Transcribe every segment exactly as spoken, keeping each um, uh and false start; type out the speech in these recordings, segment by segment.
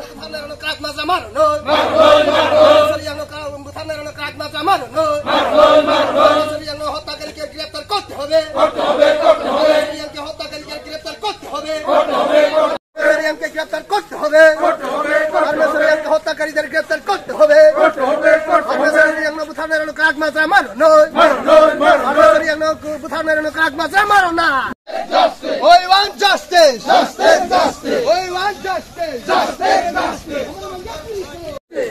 Butharnairokno krak majra maro no. Butharnairokno krak majra maro no. Butharnairokno হত্যাকারীকে গ্রেফতার করতে হবে। করতে হবে, করতে হবে। হত্যাকারীকে গ্রেফতার করতে হবে। করতে হবে, করতে হবে। হত্যাকারীদের গ্রেফতার করতে হবে। করতে হবে, করতে হবে। Butharnairokno krak majra maro no. Maro no, maro no. Butharnairokno krak majra maro na. We want justice. Justice, justice. We want justice. Justice, justice.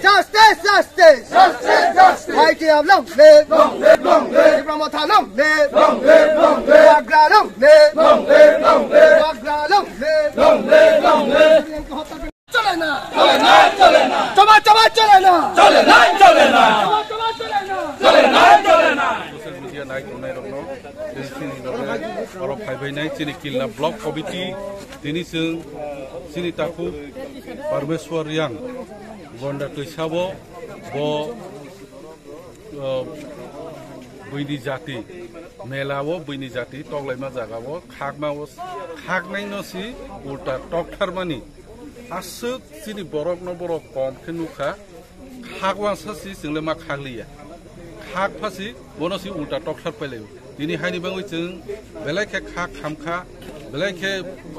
Justice, justice. Justice, justice. I T F long live. Long live, long live. Tipra Motha long live. Long live, long live. Bagra long live. Long live, long live. Bagra long live. Long live, long live. চলে না। চলে না, চলে না। চমা, চমা চলে না। চলে না, চলে না। চমা, চমা চলে না। চলে না, চলে না। Social media nai tongnai rokno, chini loge oro phaibai nai chini Kilna Block Committee, tini chwng chini takhuk Parmeshwar Yang Gonda Twisabo bo, uh, buini jati, mela o buini jati toklaima jaga o khakma o khaknai no si ulta toktharmani aswk chini borok no borok kom khe nukha. Khak wansa si chwng le ma khak liya. Khak pha si bono si ulta tokthar pailai. Tini haini bangwi chwng belai khe khak kham kha, belai khe,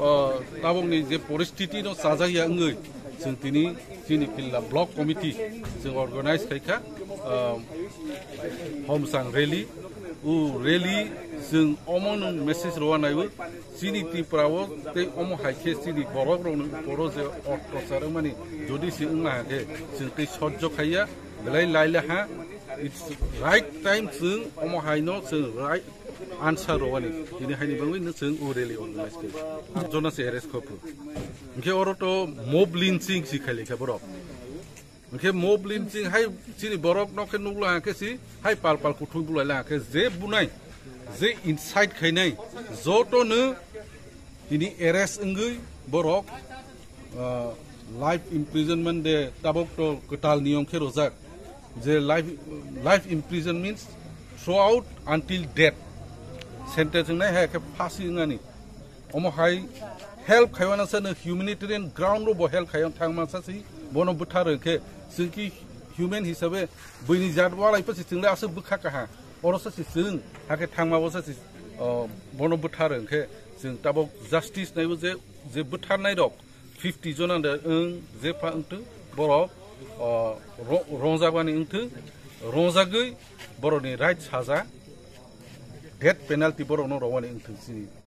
uh, tabokni je poristiti no chajak ya wngwi chwng tini chini Kilna Block Committee chwng organize khai kha, uh, Homsang rally. O rally chwng omo no message rw nai o. Chini Tripura o tei omo hai khe chini borok rokni upor o je ottachar wngmani jodi se wngna khe chwng tei sojjo khaiya, belai laila ha. It's right time chwng omo hai no chwng right answer rwani. Tini haini bangwi no chwng o rally organize khe. Jona se arrest khophu. Hwnkhe oro to mob lynching si khailai kha borok. Hwnkhe mob lynching hai chini borok no khe nukla khe si hai pal pal kuthung bulai la khe je bunai je incite khainai joto no tini arrest wngwi borok, ah, life imprisonment de tabok to kwtal niyom khe rojak. Je life, life imprison means throughout until death sentence wngnai hai khe phasi wngnani. Omo hai help khaiwana sa no humanitarian ground ro bo help khaiya thangma sa si bono bwthar khe chwng ki human hisabe buini jat walai pa si chwng le aswk bwkha kaha oro sa si chwng hakhe thangma bo sa si, o, bono bwthar khe chwng tabok justice naibo je, je bwtharnai rok fifty jona de wng je pha wngtwng borok, o, ro-, rongjakmani wngtwng rongjagwi borokni right saja death penalty borokno rowani wngtwng chini.